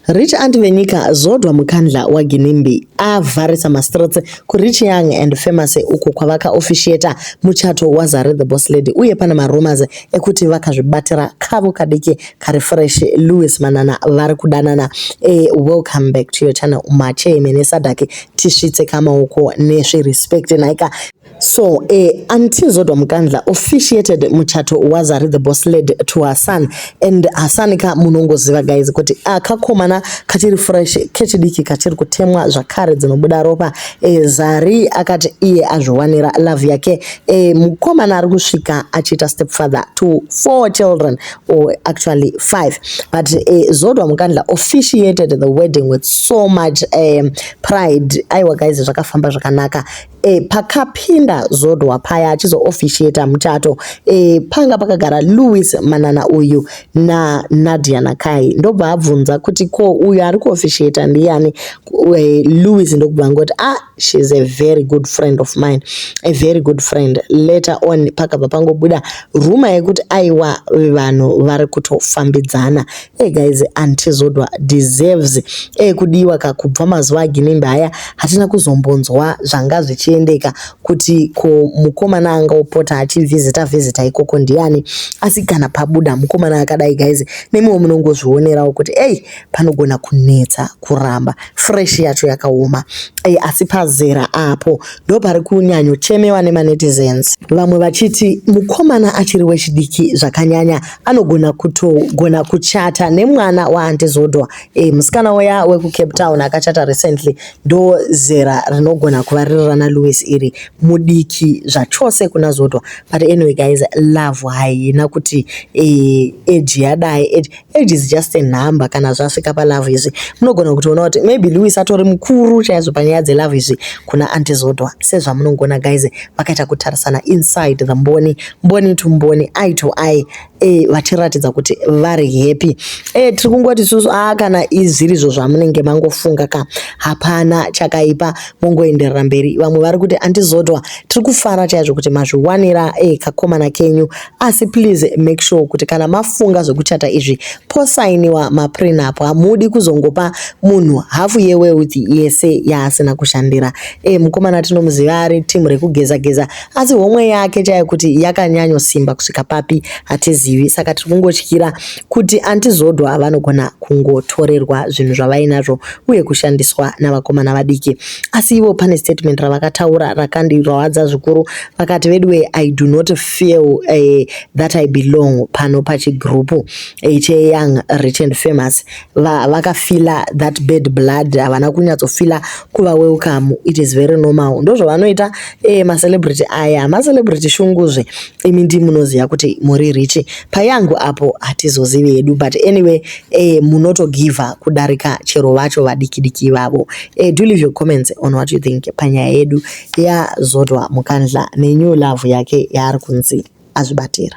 Rich Aunt venyika Zodwa Mukandla waGinimbi avharisa mastreets kuRich Young and Famous uko kwavakaofficiata muchato waZari the Boss Lady uye pane marumours ekuti vakazvibatira kavo kadiki kari fresh. Louis Manana vari kudanana. Welcome back to your channel Macheme neSadaki, tisvitse kamaoko nezverespect naika. So Auntie Zodwa Mukandla officiated muchato waZari the Boss Lady to her son, and Hassan ka munongoziva guys kuti akakomana kachiri fresh, kechidiki, kachiri kutemwa zvakare dzinobuda ropa. Zari akati iye azviwanira love yake. Mukomana ari kusvika achiita stepfather to four children, or actually five, but Zodwa Mukandla officiated the wedding with so much pride. Aiwa guys, zvakafamba zvakanaka. Pakapinda Zodwa paya achizoofficiata muchato, panga pakagara Louis Manana uyu naNadia Nakai. Ndobva abvunza kuti ko uyu ari kuofficiata ndiani? Louis ndokubva angoti, "Ah, she's a very good friend of mine, a very good friend." Later on pakabva pangobuda rumour yekuti aiwa, vanhu vari kutofambidzana. Hey guys, Auntie Zodwa deserves kudiwa ka. Kubva mazuva aGinimbi aya hatina kuzombonzwa zvanga zvichiendeka kuti ko mukomana angaupota achivhizita vhizita ikoko ndiani. Asi kana pabuda mukomana akadai guys, nemiwo munongozvionerawo kuti ei, panogona kunetsa kuramba, fresh yacho yakaoma. Asi pazera apo ndo pari kunyanyochemewa nemanetizens, vamwe vachiti mukomana achiri wechidiki zvakanyanya, anogona kutogona kuchata nemwana waAuntie Zodwa. Musikana uya wekuCape Town akachata recently, ndo zera rinogona kuva riri rana Louis iri, mudiki zvachose kuna Zodwa. But anyway guys, love haina kuti age yadai. Age is just a number kana zvasvika palove izvi. Munogona kutoona kuti maybe Louis atori mukuru chaizvo panyaya dzelove izvi kuna Auntie Zodwa. Sezvamunongoona guys, vakaita kutarisana inside the mboni, mboni to mboni, eye to eye, vachiratidza kuti vari happy. Tiri kungoti isusu a kana izvirizvo zvamunenge mangofunga ka, hapana chakaipa, mongoenderera mberi. Vamwe vari kuti, "Auntie Zodwa, tiri kufara chaizvo kuti mazviwanira kakomana kenyu, asi please make sure kuti kana mafunga zvekuchata izvi, posainiwa maprenup. Hamudi kuzongopa munhu hafu yewealth yese yaasina kushandira." Mukomana tinomuziva ari timu rekugeza geza, asi homwe yake chaiyo kuti yakanyanyosimba kusvika papi hatizivi. Saka tiri kungotyira kuti Auntie Zodwa vanogona kungotorerwa zvinhu zvavainazvo uye kushandiswa navakomana vadiki. Asi ivo pane statement ravakataura rakandirwadza zvikuru. Vakati, "Veduwe, I do not feel that I belong pano pachigrupu cheYoung Rich and Famous." Vakafila that bad blood, havana kunyatsofila kuva welcome. It is very normal, ndozvavanoita macelebrity aya, macelebrity shunguzve. Imi ndimunoziva kuti muri rich payangu apo hatizozivi hedu, but anyway munotogivha kudarika chero vacho vadiki diki vavo. Do leave your comments on what you think panyaya yedu yaZodwa Mukandla nenew love yake yaari kunzi azvibatira.